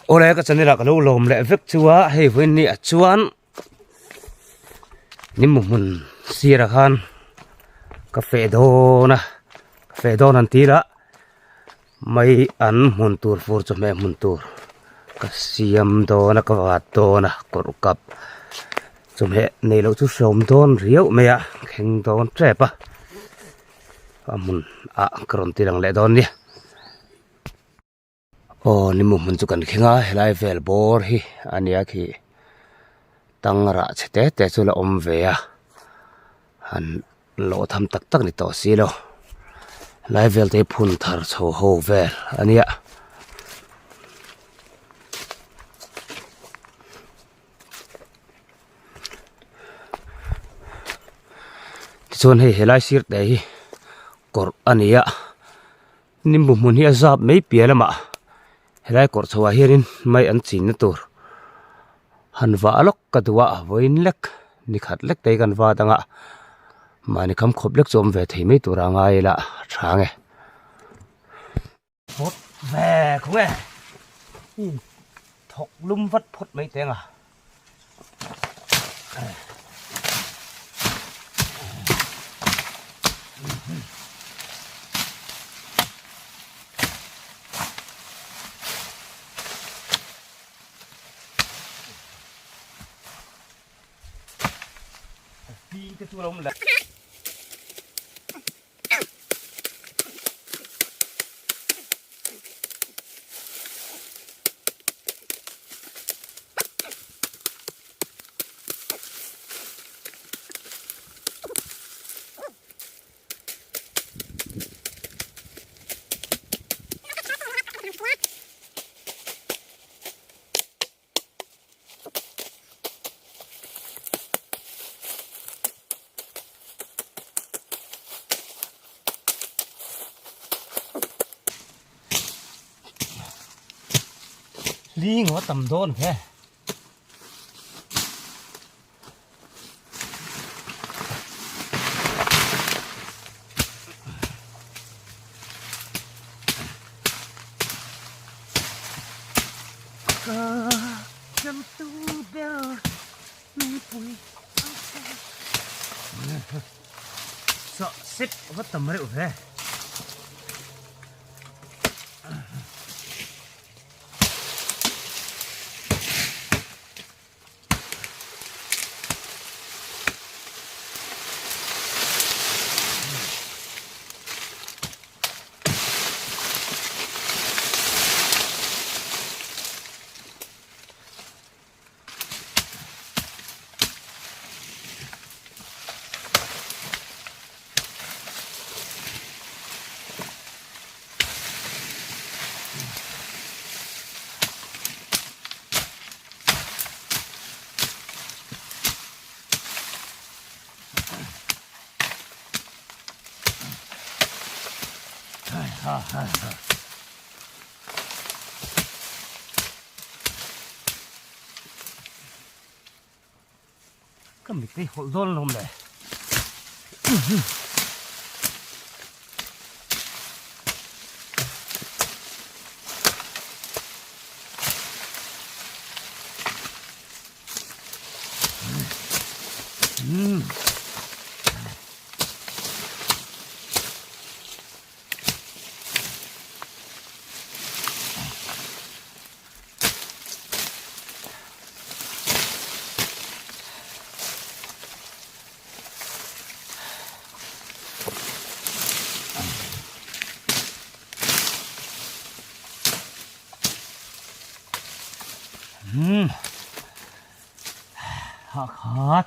Awle ka channel ah ka lo lawm leh vek chu a hei vawiin ni ah chuan nimu hmun sirah khan ka feh dawn a ka feh dawn an tir a mai an hmun tur fur chawhmeh hmun tur ka siam dawn a ka vat dawn a kawrh kap chawhmeh neih loh chu hreawm dawn riau mai a thleng dawn tep a a hmun ah ka rawn ti lang leh dawn nia. Aw nimu hmun chu kan thleng a helai vel bawr hi a nia khi tangrah chhe te te chu la awm ve a han lawh tham tak tak ni tawh si lo helai vel te hi phun thar chho ho vel a nia. Tichuan hei helai sir te hi kawrh a ni a. Nimbu hmun hi a zap mai piah lamah helai kawrh chho ah hianin mai an chinna tur han vah lawk ka duh a vawiin lek ni khat lek te hi kan vat ang a mahni kham khawp lek chu awm ve thei mai tur a ngai ila a tha ang e. Phawt ve khawng e thawk lum vat phawt mai teng a. Te chu lo awm le. Li ngaw tam dawn ve. Ka chemtu ber mipui Sawh sip va tam reuh ve. Ha ha ha. Ka mit hi hawlh dawn alawm le. Ha khat.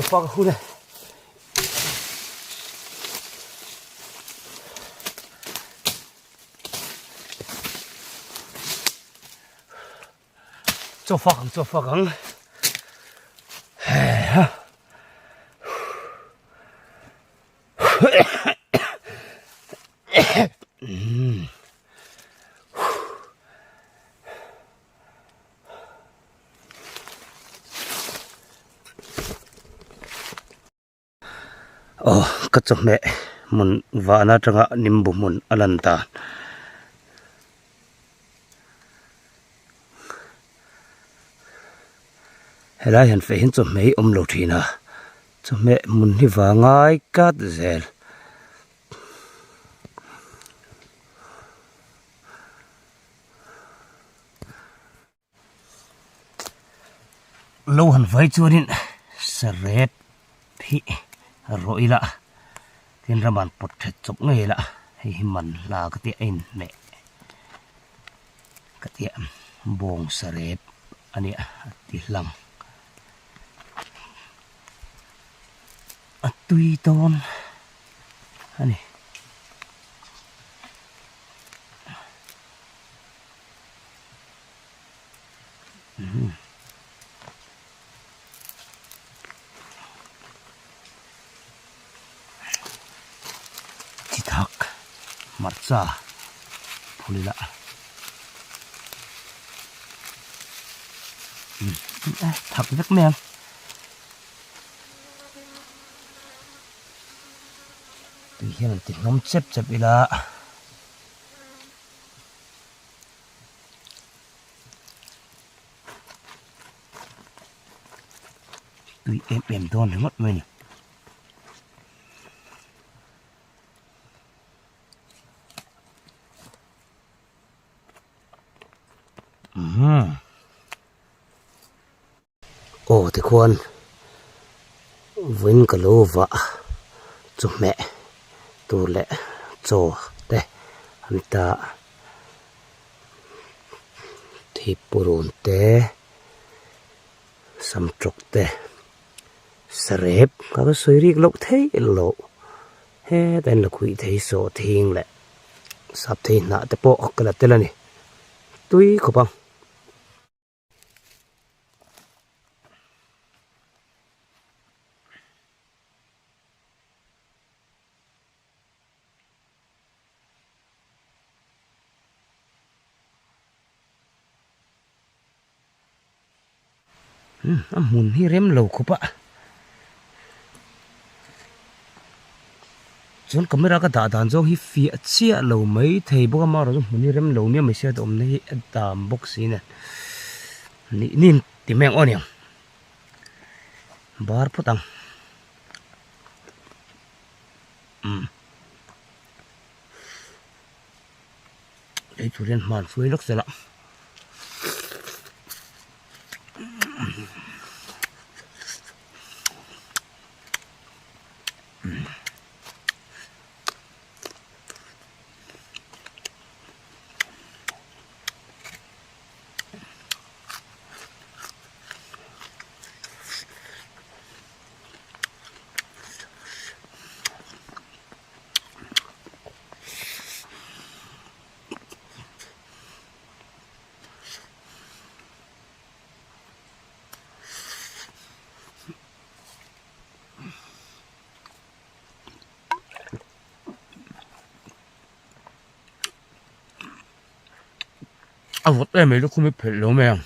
Ka hun e. Chaw fak ang chaw fak ang. Aw ka chawhmeh hmun vahna atanga nimbu hmun a lan dan. Helai han feh hian chawhmeh hi awm lo thin a, chawhmeh hmun hi va ngai tlat zel. Lo han vai chuanin sarep hi rawh ila tin ram an pawt that chawp ngei ila hei hi man hla ka tia a inhmeh ka tia bawng sarep a nia a ti hlang a tui dawn a ni. Chi thak hmarcha phul ila thak vek mai ang. Tui hian an ti hlawm chep chep ila. Tui em em dawn ringawt mai a ni. Umm. Aw tikhuan vawiin ka lo vah chawhmeh tur leh chaw te an ta thipurun te samtawk te sarep ka va sawi rik loh theih loh hetah hian lakhuih thei sawhthing leh sap thei hnah te pawh ka la tel a ni tui khawp ang. A hmun hi rem lo khawp a chuan camera ka dah dan zawng hi fiah chiah lo mai thei bawk a amaherawhchu hmun hi rem lo nia mai sia awmna hi a dam bawk si nen nih nin ti mai ang aw niang bar phawt ang umm Lei tur hian hman hruai lawk zel a. A vawt em mai lukhum hi phelh lo mai ang.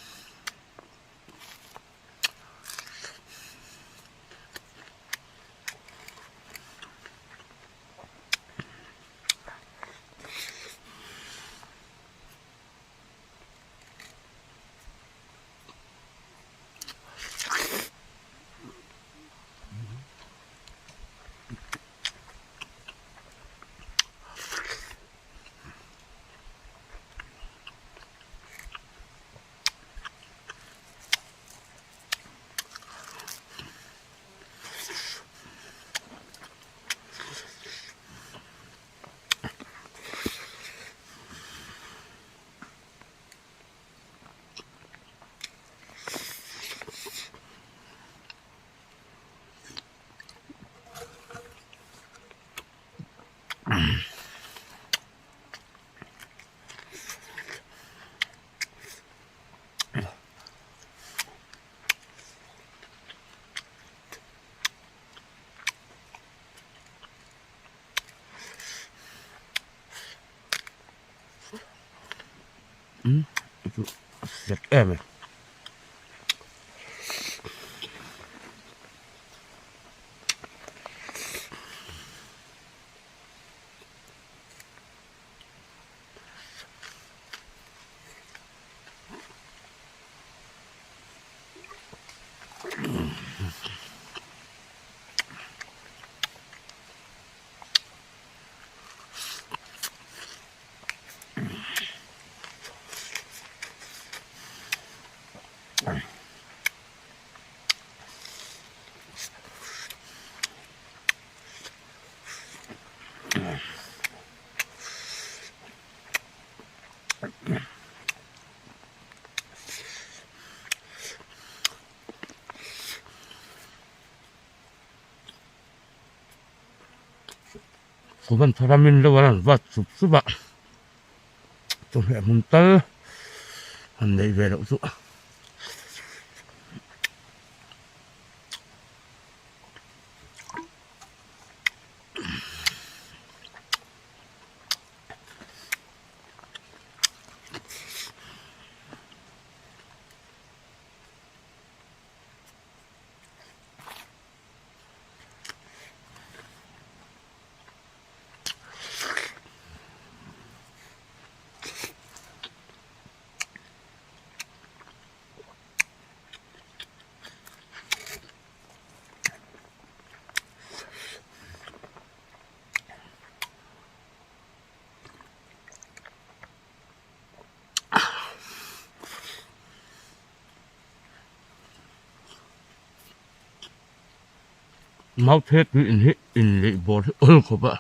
Umm chu a sek em e. Kuvan tharamin lo an rawn vat sup sup a chawhmeh hmun tal han neih ve loh chu. Mau phet tui in hi inleih bawr hi awl khawp a.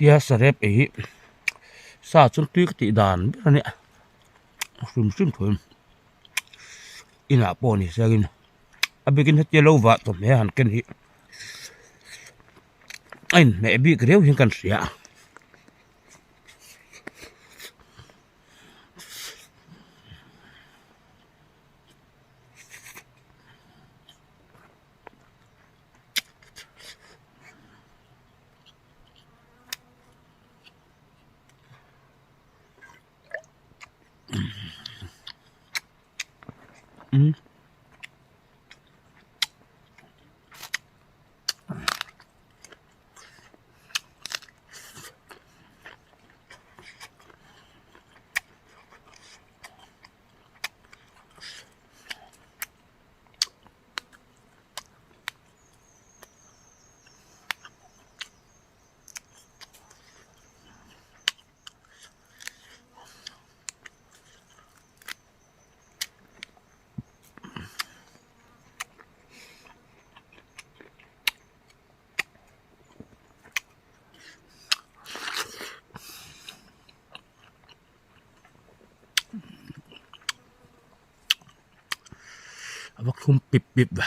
Hetia sarep ei hi sa chuan tui ka tih dan ber a nia hrim hrim tho inah pawh ni sengin a bikin hetia lo vah chawhmeh han ken hi a inhmeh bik riau hian kan hria a. Umm. A va thlum pip pip ve.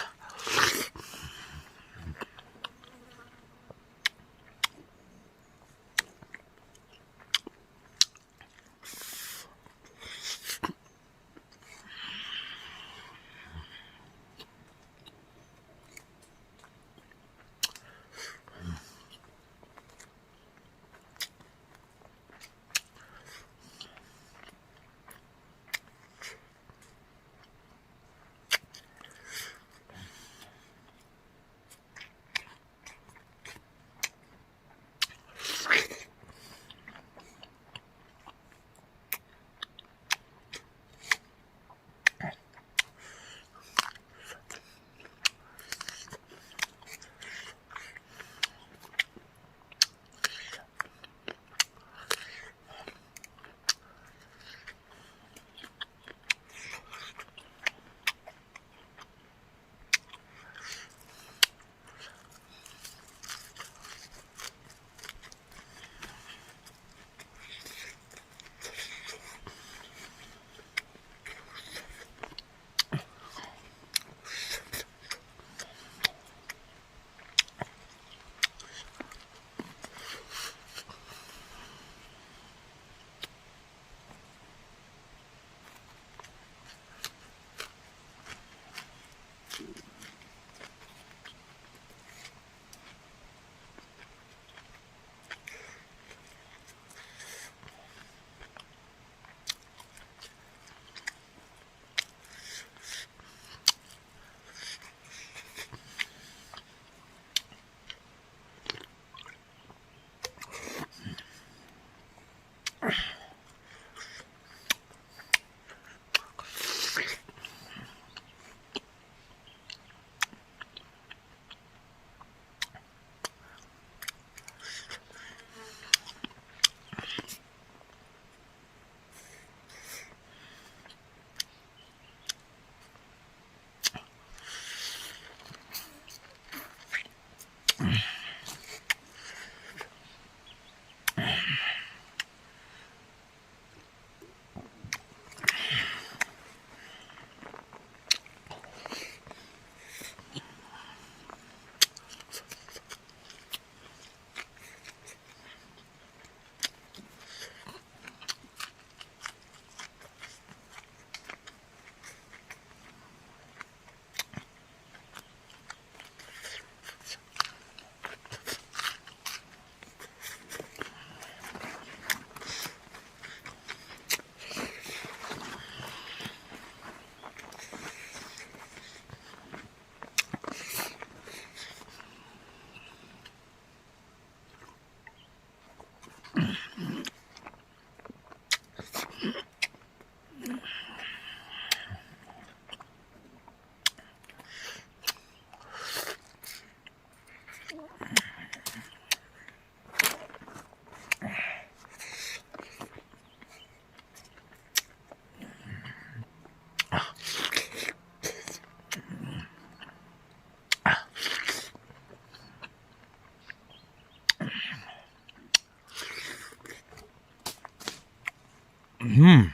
Umm.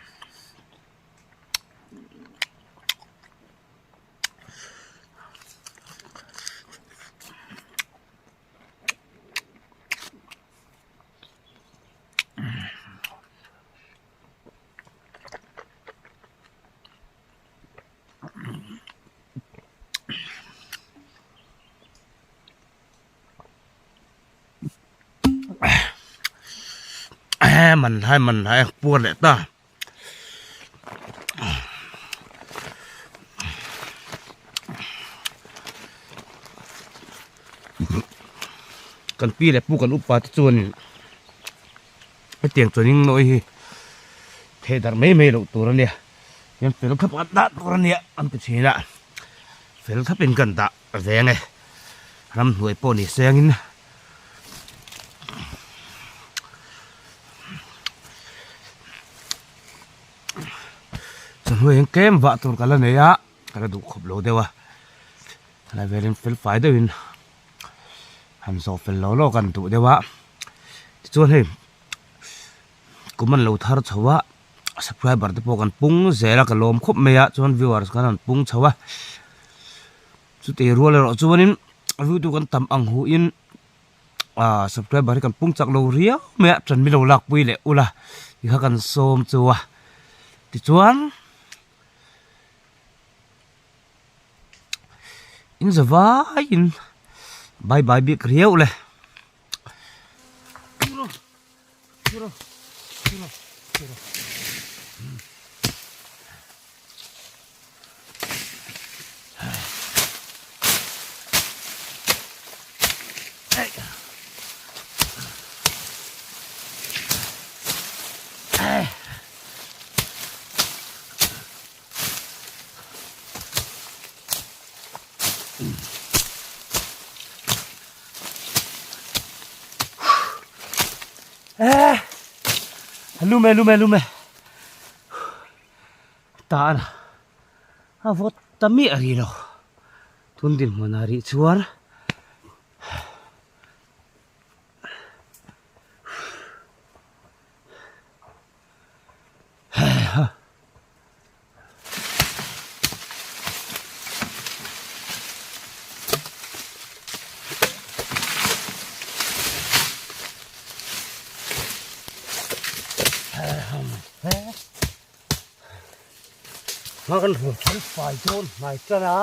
Man hlai man hlai a puar leh ta. Kan pi leh pu kan upa te chuanin hetiang chuanin nawi hi theh darh mai mai loh tur a nia hian fel thlap an dah tur a nia an ti thin a fel thlapin kan dah veng e ramhnuai pawh ni sengin. Chawhnu hian tlem vah tur ka la nei a ka la duh khawp lo deuh a helai velin fel fai deuhin han zawh fel lo lawk a han duh deuh a tichuan hei kum an lo thar chho a subscriber te pawh kan pung zel a ka lawm khawp mai a chuan viewers kan han pung chho a chutih rual erawh chuanin view tu kan tam ang hu in. Aaa subscriber hi kan pung chak lo riau mai a ṭan milo lakpui leh ula ti kha kan sawm chu a tichuan in za vaiin bye bye bik riau le. Lum e lum e lum e tan a vawt ta miah rih lo tun dinhmun ah rih chuan. Hma kan hmu fel fai dawn hnai tan a.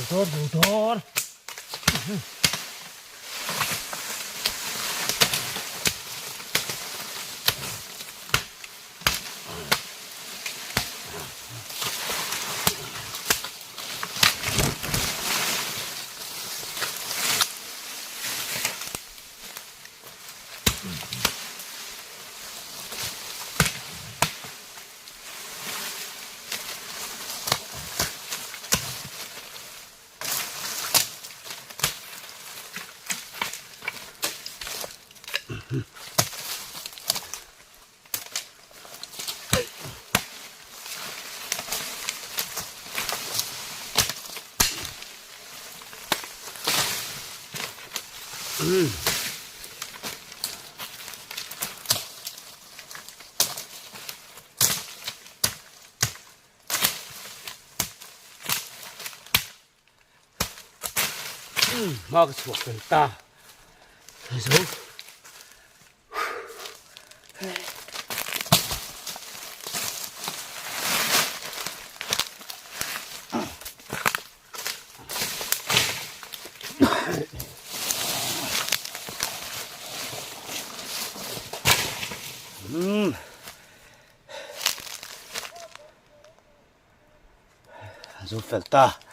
Dawn dawn. Hma ka chhuak fel ta zo. Umm. Zo fel ta.